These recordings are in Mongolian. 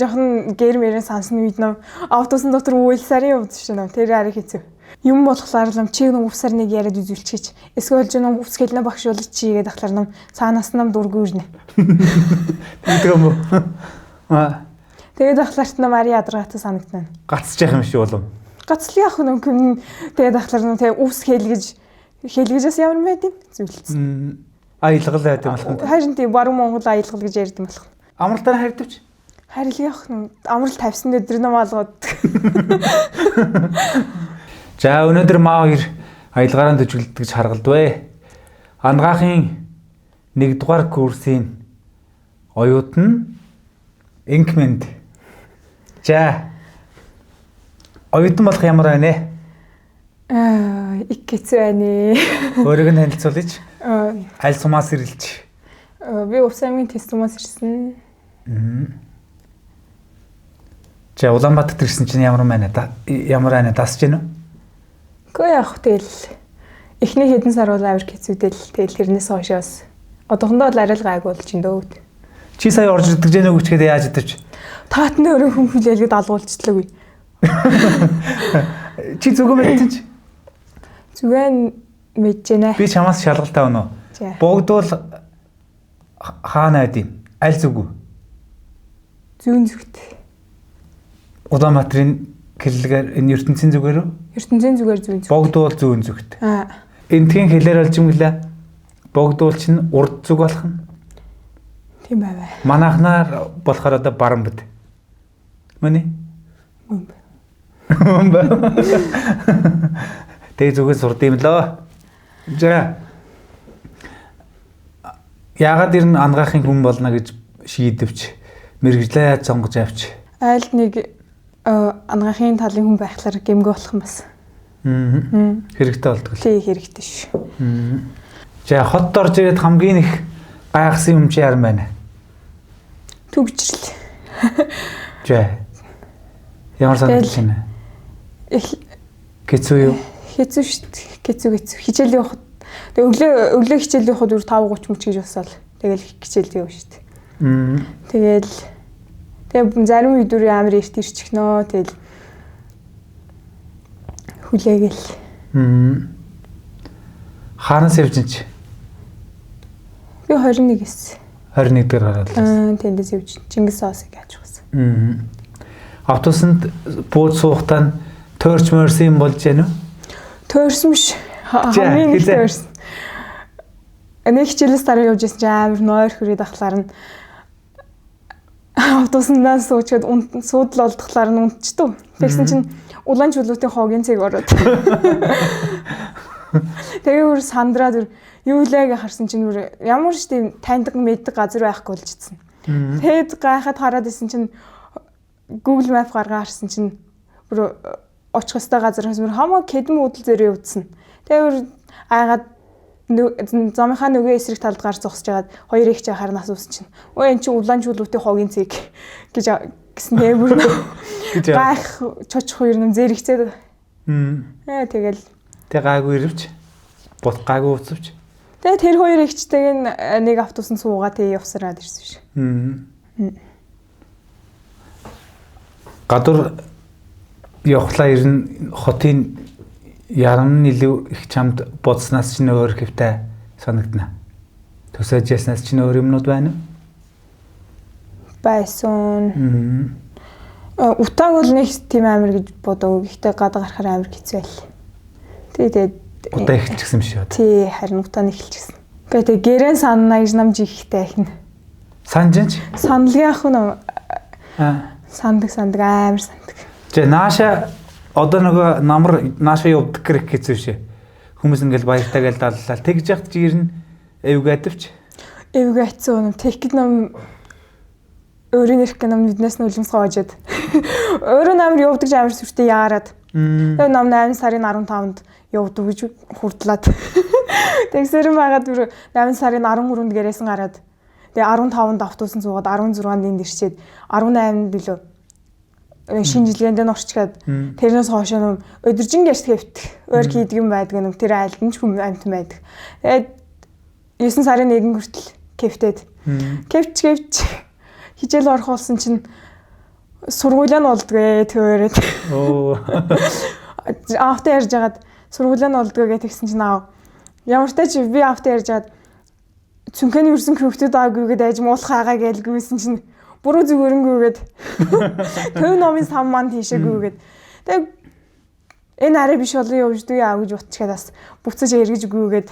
Жохон гэр мэрэн сансан үед нам автобусын дотор үйлсарийн явд шин нам тэр арай хэцүү. Юм болохоор л чи нэг өвсөр нэг яриад үзүүлчихэж эсвэл чи нэг өвс хэлнэ багш болж чи гээд ахлаар нам цаанаас нам дургүй ирнэ. Тэгдэг юм уу? Аа. Тэгээд ахлаарт нам ари ядаргаатай санагдана. Гацж яах юм шиг болов. Гацл яах нүм күн тэгээд ахлаар нам тэгээд өвс хэл гэж хэлгэжээс ямар байд юм зүйлсэн. Аялгал байд юм болох нь. Харин тийм баруун Монгол аялгал гэж ярьд юм болох. Амралтаар харьдавч. Харил яах нүм амралт тавьсан дээр тэр нам алгууд. За өнөөдөр маа хоёр аялгаараа төжиглөдөг гэж харгалдвэ. Ангаахын 1-р курсын оюутан Инкмэнд. За оюутан болох ямар байна вэ? Аа, их хэцүү байна. Өөрийг нь танилцуулъя. Аль сумаас ирэлж? Би Увс аймгийн тест сумаас ирсэн. За Улаанбаатарт ирсэн чинь ямар байна? Ямар байна? Дасж гэнэ үү? Үгүй яах тэгэл эхний хэдэн сар бол амар хэцүү тэгэл тэгэл тэрнээс хойшоос одоохондоо бол арай л гайгүй болж ин дөө. Чи сая орж ирдэг гэнэ үү гэхэд яаж идэж? Таатны өрөө хүн хүлээлгээд алгуулчихлаагүй. Чи зүгөө мэдсэн чи? Зүгэн мэдэж байна. Би чамаас шалгалт авна уу? Богдвол хаана байд юм? Аль зүг үү? Зүүн зүгт. Улаанбаатарын гэрлэгээр энэ ертөнцийн зүгээр үү? Ертөнцийн зүгээр зүүн зүгт. Богдвол зүүн зүгт. Аа. Эндхийн хэлээр олж юм гэлээ. Богдвол чинь урд зүг болох нь. Тийм байваа. Манайхнаар болохоор одоо баруун бит. Мөн үү? Мөн. Мөн ба. Тэгээ зүгээр сурд юм лөө. За. Яагаад ер нь ангаахын хүн болно гэж шийдвч мэргэжлээ яаж сонгож авч? Айлд нэг ангаахын талын хүн байхлаар гэмгүй болох юм бас. Хэрэгтэй болдгоо. Тий, хэрэгтэй шүү. За хот орж ирээд хамгийн их гайхсан юм чи яар байна? Түгжрэл. За. Ямар санагдаж байна? Хэцүү юу? Хэцүү шүү дээ. Хэцүү хэцүү. Хичээл явахад тэг өглөө хичээл явахад өөр 5:30 мөч гэж босоод тэгэл хичээлд явна шүү дээ. Тэгэл тэгээ зарим үед бүр амар эрт ирчихнөө. Тэгэл хүлээгээл. Хаанаас явж ин чи? Би 21-ээс. 21 дээр гараад л. Аа, тэндээс явж Чингис соосыг яаж байсан. Автобусанд бууж суухдаа төөрч мөрсөн юм болж гэнэ үү? Төөрсөн биш. Хамгийн нэг төөрсөн. Нэг хичээлээс дараа явж исэн чинь амар нойр хүрээд ахлаар нь автобусандаа суучгаад суудал олдохлаар нь унтчихдээ. Тэгсэн чинь улаан чулуутын хогийн цэг ороод. Тэгээ бүр сандраад бүр юу лээ гэж харсан чинь бүр ямар ч тийм таньдаг мэддэг газар байхгүй болж ицсэн. Тэгэд гайхаад хараад исэн чинь Google Map гаргаа харсан чинь бүр очих ёстой газар бүр хамаа кэдэн үүдэл зэрэг явдсан. Тэгээ бүр айгаад замынхаа нөгөө эсрэг талд гарч зогсож байгаад хоёр их чахаар нас асуусан чинь өө эн чинь улаан чулуутын хогийн цэг гэж гэсэн тэгээ бүр гайх чочих хоёр юм зэрэгцээд. Тэгэл тэг гайгүй ирвч бут гайгүй уцвч. Тэгээ тэр хоёр ихчтэйг нэг автобусан суугаа тэгээ явсараад ирсэн ш. Гадуур явхлаа ер нь хотын ярам нь илүү их чамд бодсноос чинь өөр хэвтэй санагдана. Төсөөж яснаас чинь өөр юмнууд байна уу? Байсан. Утааг бол нэг тийм амар гэж бодоогүй. Гэхдээ гадаа гарахаар амар хэцүү байл. Тэгээд утаа эхэлчихсэн юм шиг. Тий, харин утаа нь эхэлчихсэн. Гэхдээ тэг гэрэн санана гэж намж ихтэй ахна. Санаж ч? Саналгийн ах нь аа сандаг амар сандаг. За нааша одоо нөгөө намар нааша явдаг гэх хэцүү шээ. Хүмүүс ингээл баяртай гээл даллаа. Тэгж яхад чи ер нь эвгээдвч. Эвгээцүү юм. Тэгэхэд нам өөрийн нэрх нам биднээс нь үлэмс гоожод. Өөрөө намар явдаг амар сүртэй яарад. Тэгээ нам 8 сарын 15-нд явдаг гэж хурдлаад. Тэгсэрэн байгаад бүр 8 сарын 13-нд гэрээсэн гараад тэгээ 15-нд автобусан суугаад 16-нд энд ирчээд 18-нд билүү шинэ жилгээнд нь орчгаад тэрнээс хойш юм өдөржин гэрт хэвтэх өөр хийдэг юм байдаг юм тэр айлд нь ч хүм амт байдаг. Тэгээд 9 сарын 1 хүртэл кэфтэд. Кэвч хичээл орох болсон чинь Сургуулаа нь болдгоо төөрөөд. Оо. Аавтай ярьж хагаад сургуулаа нь болдгоо гэж тэгсэн чинь аав. Ямар ч тач би аавтай ярьж хагаад цүнхэний өрсөн хөвгтүүд аагүй гэдээ айж муулах байгаа гээл гүйсэн чинь буруу зүгээрнгүйгээд төв номын сан маань тийшээ гүйгээд. Тэгээ энэ арай биш болон явж дүү яа гэж утчихад бас буцаж эргэж гүйгээд.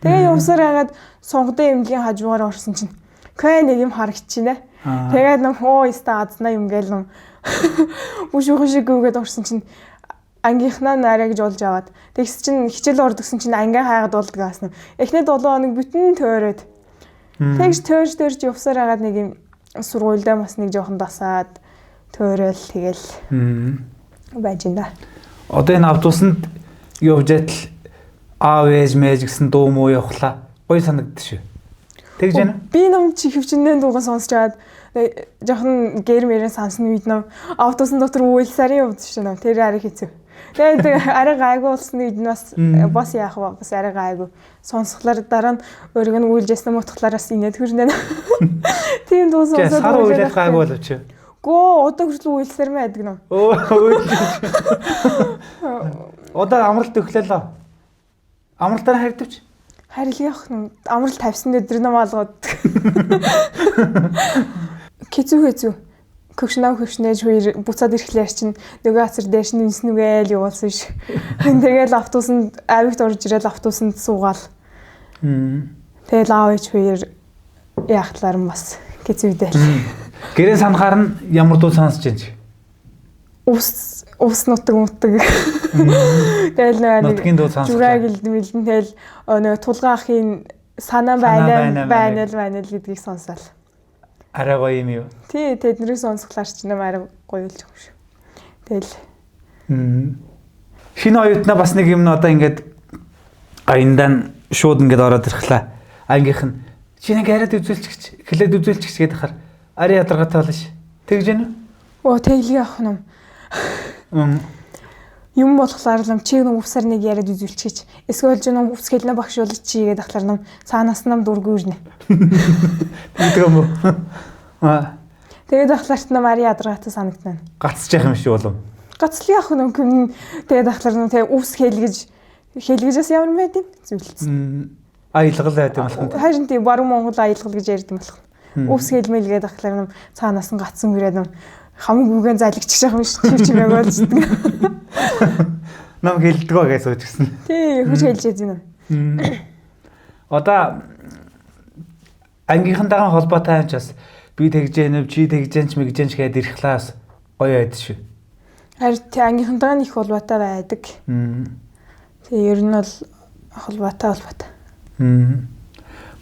Тэгээ явсаар хагаад сонгодын эмнэлгийн хажуугаар орсон чинь кэ нэг юм харагдчихнэ. Тэгээд нам хоо иста азнаа юм гээл нам бүшүүхэн шиг гүйгээд орсон чинь ангийнхнаа нарай гэж олж аваад тэгс чинь хичээл ордогсон чинь анги хайгаад болдгоо асна. Эхний 7 хоног бүтэн төөрөөд. Тэгж төөрж төөрж явсаар хагаад нэг юм сургуульдаа бас нэг жоохон дасаад төөрөөл тэгэл байж энэ да. Одоо энэ автобусанд явж атал аав ээж мэж гэсэн дуу муу явхлаа. Гоё санагдчих шүү. Тэгж яана? Би ном чи хөвчнээ дууган сонсч аваад жоохон гэр мэрэн сансан үед ном автобусын дотор уйлсарын явд шүү ном. Тэр арай хэцүү. Тэгээд арай гайгүй болсон үед нь бас яах вэ? Бас арай гайгүй. Сонсхолоор дараа нь өөрийг нь уйлж ясна мутхлаар бас инээд хөрнө. Тийм дуу сонсоод сар уйлах гайгүй боловч. Гөө одоо хүртэл уйлсаар мэ байдаг ном. Өө уйлж. Одоо амралт өглөө л. Амралтаар харьдавч. Харилгах юм. Амралт тавьсан өдөр ном алгууд. Хэцүү. Хөвшнөө хөвшнэж хоёр буцаад ирэхлээр чинь нөгөө хацар дээш нь үнсэн үгээл явуулсан ш. Тэгэл автобусанд авигт орж ирэл автобусанд суугаал. Тэгэл аав ээж хоёр яах талаар нь бас хэцүү дээ. Гэрээ санахаар нь ямар дуу сонсож байна чи? Ус нутаг мутаг. Тэгэл нөгөө нутгийн дуу сонсож. Зүрэг илдэн тэгэл нөгөө тулгаан ахын санаа байна байна гэдгийг сонсоол. Арай гоё юм юу? Тий, тэднийг сонсохлаар ч юм арай гоё л юм шиг. Тэгэл. Шинэ оюутнаа бас нэг юм нь одоо ингээд аяндан шууд ингээд ороод ирэхлээ. Ангийнх нь чи нэг яриад үзүүлчих, хэлээд үзүүлчих гэдэг хахаар арай ядаргатай болно ш. Тэгж гэнэ үү? Оо, тэглээ явах юм. Юм болохоор л чи нэг өвсөр нэг яриад үзүүлчих. Эсвэл чи нэг өвс хэлнэ багш болж чи гэдэг ахлаар нам цаанаас нам дургүй ирнэ. Тэгдэг юм уу? Аа. Тэгээд ахлаарт нам арай ядаргаатай санагдана. Гацчих юм шиг болов. Гацлын ах нүм тэгээд ахлаар нам тэгээд өвс хэлгэж бас ямар байд юм зүйлсэн. Аялгал байд юм болох. Харин тийм баруун Монгол аялгал гэж ярьд юм болох. Өвс хэлмэл гэдэг ахлаар нам цаанаас нь гацсан хүрээд нам хамгийн гүгэн залгичих юм шиг чив чимээг болждаг. Нам хэлдэгөө гэж сууж гисэн. Тий, хөөж хэлж яз юм. Одоо ангийнхантайгаа холбоотой юм ч бас би тэгж яана, чи тэгж яан ч мэгж яан ч гэдээ ирэх класс гоё байдаг шүү. Харин тий, ангийнхантайгаа их холбоотой байдаг. Тий, ер нь бол холбоотой.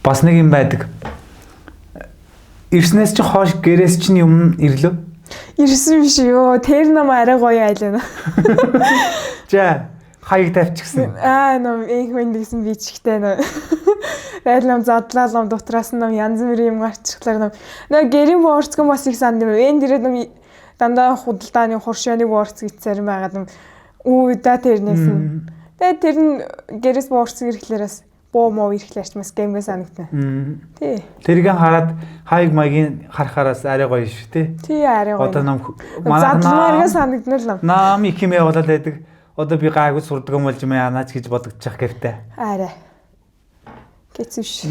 Бас нэг юм байдаг. Ирснээс чи хойш гэрээс чинь юм ирлээ. Ирсэн биш юу? Тэр нам арай гоё айлаа. За, хаяг тавьчихсан. Аа, нам инх мэнд гэсэн би чигтэй нөө. Райл нам задлаа нам дотроос нам янз бүрийн юм гарчихлаар нам. Нөө гэрийн боорцгон бас их санд юм. Энд ирээд нам дандаа худалдааны хуршооны боорц гэцээр байгаад нам үү да тэрнээс нь. Тэгээд тэр нь гэрээс боорц ирэхлээрээс боо моо ирэхлээр ч бас гэмгээ санагдана. Тий. Тэрийг хараад хаяг маягийн харахаараас арай гоё шүү тий. Тий, арай гоё. Одоо нам манай санагдана л нам. Нам их юм явуулаад байдаг. Одоо би гайгүй сурдаг юм болж юм яанаач гэж бодогдчих гэртэй. Арай. Хэцүү ш.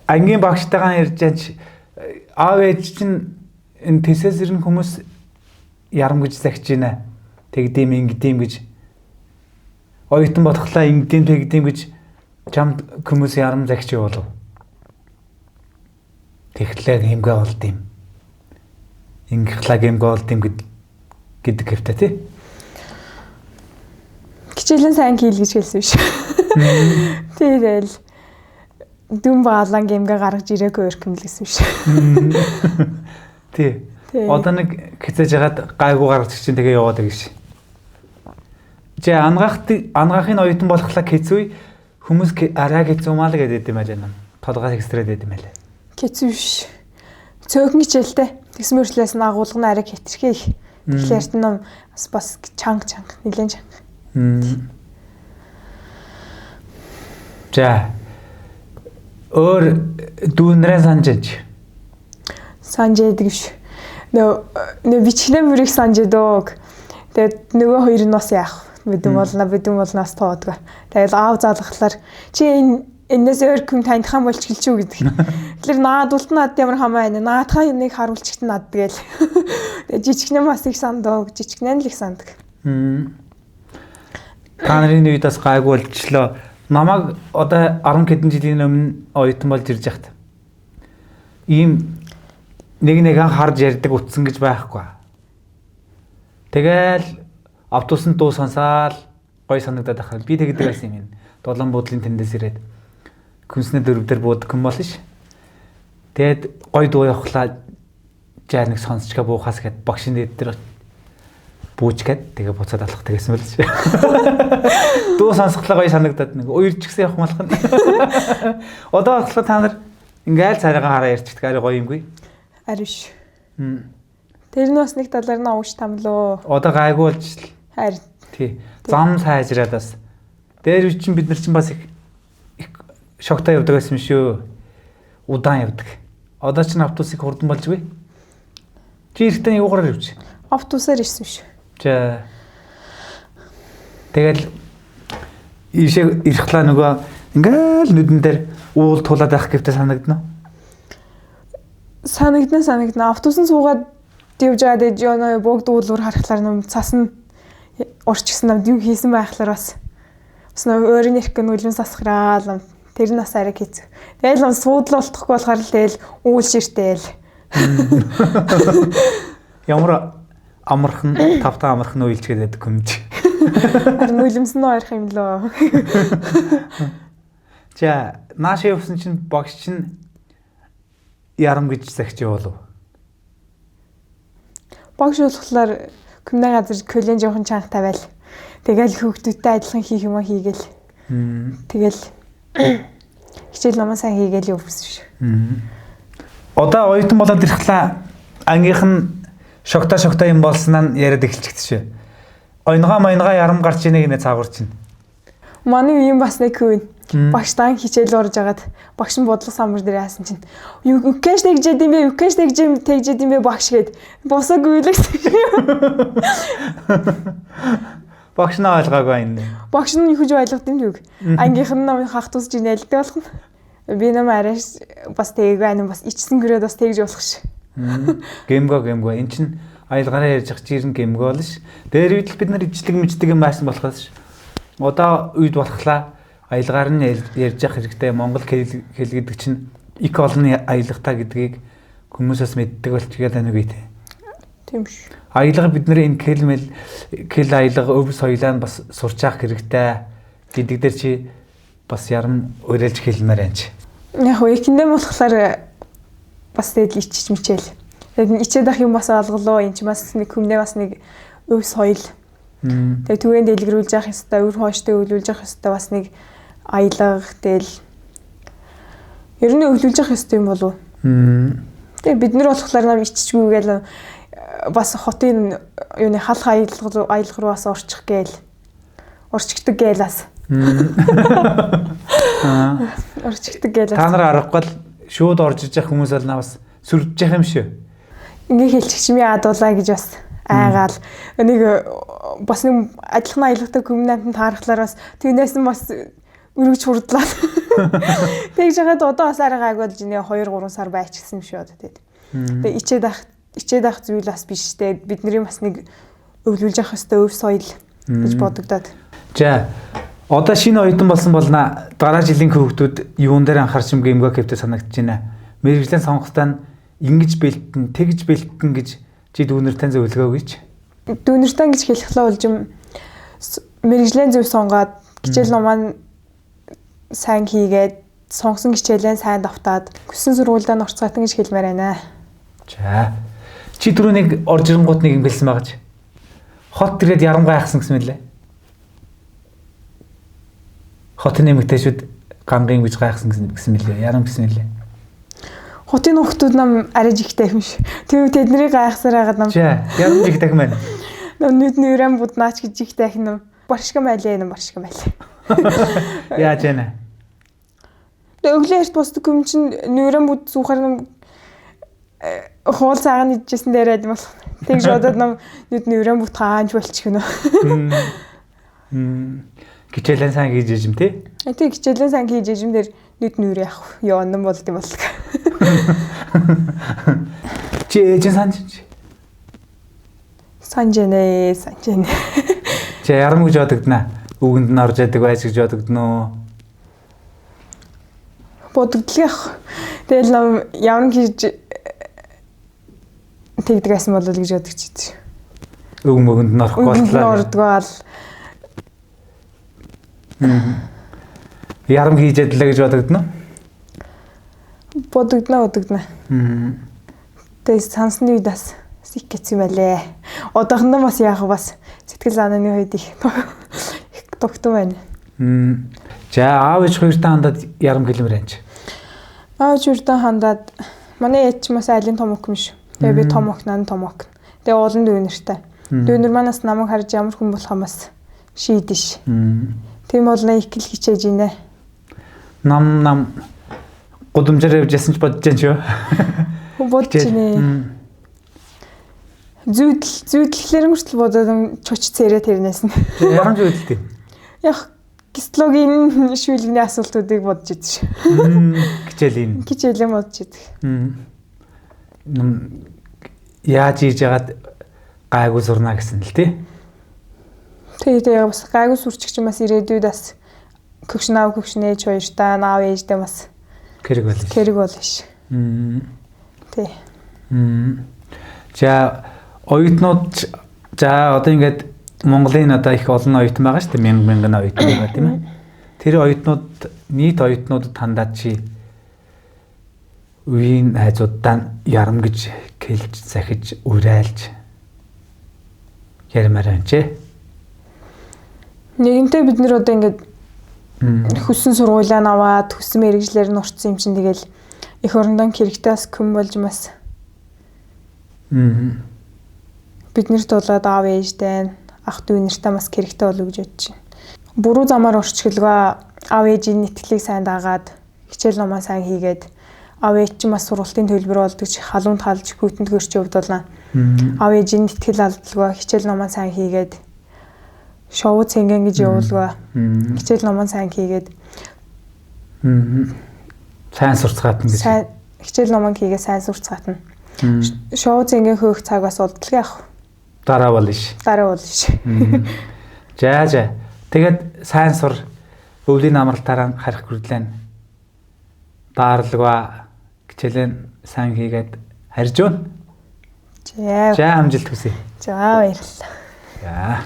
Ангийн багштайгаа ярьж анч аав ээж чинь энэ тэсээс ирнэ хүмүүс ярам гэж загч байна. Тэгдэм ингэдэм гэж оюутан болохлаа ингэдэм тэгдэм гэж чамд хүмүүс ярам загч болов. Тэгтлээ хэмгээ болд юм. Ингэхлаа гэмгээ болд юм гэдэг хэвтэй тий. Хичээлэн сайн хийл гэж хэлсэн биш. Тэгэл дүн баалан гэмгээ гаргаж ирээгүй өрх юм л гэсэн биш. Тий. Одоо нэг хизээж хагаад гайгүй гаргаж чинь тэгээ яваад гэж. Жи ангаахын оюутан болохлаа хэцүү хүмүүс арай хэцүү маа л гэдэг юм аа. Толгой хэсрээд байд юм байлаа. Хэцүү биш. Цөөхөн хичээлтэй. Тэгсэн мөрчлээс нь агуулга нь арай хэтэрхий их. Тэгэхээр ном бас чанга нэлээд чанга. За. Өөр дүүнрээ санаж. Санж яадаг биш. Нөө бичгнээ мөрийг санж яадаг. Тэгээд нөгөө хоёр нь бас яах мэдэн болно, бидэн болноос тоодгүй. Тэгэл аав залгахлаар чи энэ энэс өөр хүн таньдахаа болж гэлч үү гэдэг. Тэгэхээр наадулт над ямар хамаа байна. Наадхаа нэг харуулчихт над гээл. Тэгээ жижигнээ бас их санддаг, жижигнээ л их санддаг. Та нарын үед бас гайгүй болчлоо. Намайг одоо 10 хэдэн жилийн өмнө оюутан болж ирж яхад ийм нэг нэгэн харж ярьдаг утсан гэж байхгүй. Тэгэл автобусанд дуу сонсаал гоё санагдаад байхад би тэгдэг байсан юм. Дулаан буудлын тэндээс ирээд күнснээ дөрөв дээр буудаг хүн болно ш. Тэгээд гоё дуу явахлаа жаа нэг сонсчгаа буухаас гээд багшин дэд дээр бууж гээд тэгээ буцаад алхах гэсэн байл ш. Дуу сонсхлаа гоё санагдаад нэг уярч гисэн явах малах нь. Одоо болохоор та нар ингээл царайгаа хараа ярьчихдаг арай гоё юмгүй. Ари биш. Тэр нь бас нэг талаар нь уушт тамлуу. Одоо гайгүй болж л. Харин. Тий. Зам сайжраад бас. Дээр үе чинь бид нар чинь бас их шогтой явдаг байсан юм шүү. Удаан явдаг. Одоо чинь автобус их хурдан болжгүй. Чи ирэхдээ юугаар ирвч? Автобусаар ирсэн шүү. За. Тэгэл ийшээ ирэхлаа нөгөө ингээл нүдэн дээр уул тулаад байх гэвтэй санагдана уу? Санагдана. Автобусан суугаад явж байгаа дэж ёно богд уулуур харахлаар нүм цас нь урчгсан нам юм хийсэн байхлаар бас нөө өөрийн эрх гэн үлэн сасхраал нам тэр нь бас арай хэцүү. Тэгэл нам суудлал болтохгүй болохоор л тэгэл уул ширтээл. Ямар амархан тавтан амархан уйлж гээд байдаг юм чи. Харин үлэмсэн нь ойрох юм лөө. За наашаа явсан чинь багш чинь ярам гэж загч явуулав. Багш болохоор күмнэ газар көлөн жоохон чанга тавиал. Тэгэл хүүхдүүдтэй адилхан хийх юм а хийгээл. Тэгэл хичээл номоо сайн хийгээл явсан шүү. Одоо оюутан болоод ирэхлаа ангийнх нь шогтой юм болсноо нь яриад эхэлчихсэн шүү. Ойногоо моёногоо ярам гарч ийнэ гинэ цаагуур чинь. Манай үеийн бас нэг хүн багш дан хичээл орж агаад багш нь бодлого самбар дээр яасан чинь юу кэш тэгжээд юм бэ? Кэш тэгжээд юм бэ багш гээд босоогүй л гэсэн. Багш нь ойлгоогүй энэ. Багш нь юу ч ойлгох юм юу. Ангийнх нь намайг хах тусж инээлдэг болох нь. Би нам арай бас тэгээгүй аним бас ичсэн гөрөөд бас тэгж болох ш. Гэмгөө эн чин аялгаараа ярьж ах чирэн гэмгөө л ш. Дээр үед л бид нар ижлэг мэждэг юм байсан болохоос ш. Одоо үед болохлаа аялгаар нь ярьж явах хэрэгтэй. Монгол хэл гэдэг чинь их олон аялгатай гэдгийг хүмүүсээс мэддэг болчихгээд байна үгүй тий. Тийм ш. Аялга бид нэр энэ хэл мэл хэл аялга өв соёлоо нь бас сурч явах хэрэгтэй гэдэг дээр чи бас ярам уриалж хэлмээр байна чи. Яг хөө эхэндээ болохоор бас тэгэл ичиж мичээл. Тэгээд ичээд ах юм бас олголоо. Энд чи бас нэг хүмнээ бас нэг өв соёл. Тэгээд түгээн дэлгэрүүлж явах ёстой, үр хооштой өвлүүлж явах ёстой бас нэг аялга тэгэл ер нь өвлүүлж явах ёстой юм болов. Тэгээд бид нар болохоор нам иччихгүйгээл бас хотын юуны халах аялга руу бас орчих гээл. Орчигдаг гээл бас. Орчигдаг гээл. Та нар аргагүй л шууд орж иж явах хүмүүс бол наа бас сүрдэж явах юм шүү. Ингээ хэлчих чимээ ядуулаа гэж бас айгаал нэг бас нэг адилхан аялгатай хүмүн амтнд таарахлаар бас түүнээс нь бас өргөж хурдлаа. Тэгж яхад одоо бас арай гайгүй болж нэ 2 3 сар байчихсан юм шүү одоо тэгээд. Тэгээ ичээд ах зүйл бас биш те. Бидний бас нэг өвлүүлж явах ёстой өв соёл гэж бодогдоод. За одоо шинэ оюутан болсон болно. Дараа жилийн хүүхдүүд юун дээр анхаарч юм гэмгөө гэвтэй санагдаж байна. Мэргэжлийн сонгохтой нь ингэж бэлтэн, тэгж бэлтэн гэж чи дүүнэртэн зөвлөгөө өгөөч. Дүүнэртэн гэж хэлэхлээ болж юм мэргэжлийн зөв сонгоод хичээл номоо нь сайн хийгээд сонгосон хичээлээ сайн давтаад хүссэн сургуульдаа орцгаатан гэж хэлмээр байна. За. Чи түрүү нэг орж ирэнгуут нэг юм хэлсэн байгаа чи. Хот ирээд ярамгай хайхсан гэсэн мэлээ. Хотын эмэгтэйчүүд гангийн гэж гайхсан гэсэн мэлээ. Ярам гэсэн мэлээ. Хотын хүүхдүүд нам арай жигтэй юм шиг. Тэр тэднийг гайхсаар хагаад нам. За, ярам жигтэй юм байна. Нам нүдний өрөөм буднаач гэж жигтэй их нам. Баршга майлээ нам баршга майлээ. Яаж яана? Тэгээ өглөө эрт босдог юм чинь нүрэн буд зүүхээр нам Хуул цагаан идчихсэн дээрээ юм болох. Тэгж бодоод нам нүдний өрөөн бүгд хаанч болчих гэнэ. Хичээлэн сайн хийж ижим тий? Тий, хичээлэн сайн хийж ижим дээр нүдний өрөө явах ёонн болд юм болдог. Чи ээж нь санаж? Санаж нэ, санаж нэ. Чи ярам гэж бодогдно. Үгэнд нь орж яадаг байж гэж бодогдно уу? Бодогдлоо явах. Тэгэл нам ямар хийж тэгдэг байсан болов гэж бодогч. Өг мөгөнд нь орохгүй боллоо. Үгэнд нь ордгоо ал. Ярам хийж ядлаа гэж бодогдно уу? Бодогдно. Тэгээ сансны үед бас их хэцүү байлээ. Одоохондоо бас яах вэ бас сэтгэл санааны үед их тогтун байна. За аав ээж хоёртаа хандаад ярам гэлмэр анч. Аав ээж хоёртаа хандаад манай ээж ч бас айлын том охин биш. Тэгээ би том охин, нан том охин. Тэгээ уулын дүүнертэй. Дүүнер манаас намайг харж ямар хүн болох юм бас шийдэж. Тийм бол на их л хичээж гинэ. Нам гудамжаар явж ясан ч бодож जैन шүү. Бодож гинэ. Зүйдлэхлээр мөртөл бодоод чоч цээрэ тэрнээс нь. Ярам зүйдэлтэй. Яг гистологийн шүлэгний асуултуудыг бодож идэв шүү. Хичээлийн. Хичээлийн бодож идэг. Яаж хийж яагаад гайгүй сурна гэсэн л тий. Тэгээ бас гайгүй сурчих чинь бас ирээдүйд бас көгш наав көгш нээж хоёртаа наав ээжтэй бас хэрэг болно. Хэрэг болно ш. Тий. За оюутнууд за одоо ингээд Монголын одоо их олон оюутан байгаа шүү дээ. Мянган оюутан байгаа тийм ээ. Тэр оюутнууд нийт оюутнуудад хандаад чи үеийн найзууддаа ярам гэж хэлж захиж уриалж ярмаар байна чи. Нэгэнтээ бид нэр одоо ингээд хүссэн сургуулиа аваад хүссэн мэргэжлээр нь орсон юм чинь тэгэл эх орондоо хэрэгтэй бас күн болж бас бид нарт болоод аав ээжтэй ах дүү нартай бас хэрэгтэй болов гэж бодож байна. Буруу замаар орчихлогоо аав ээжийн итгэлийг сайн дагаад хичээл номоо сайн хийгээд аав ээж чинь бас сургалтын төлбөр болдог чи халуунд халж хүтэнд хөрч явдуулна. Аав ээжийн итгэл алдалгүй хичээл номоо сайн хийгээд шоу цэнгэн гэж явуулгаа. Хичээл номоо сайн хийгээд сайн сурцгаатна гэж. Сайн хичээл номоо хийгээ сайн сурцгаатна. Шоу цэнгэн хөөх цаг бас удалгүй явах. Дараа болно ш. Дараа болно ш. За. Тэгээд сайн сур өвлийн амралтаараа харих гүрдлэн. Даарлгаа хичээлээ сайн хийгээд харж байна. За амжилт хүсье. За баярлалаа. За.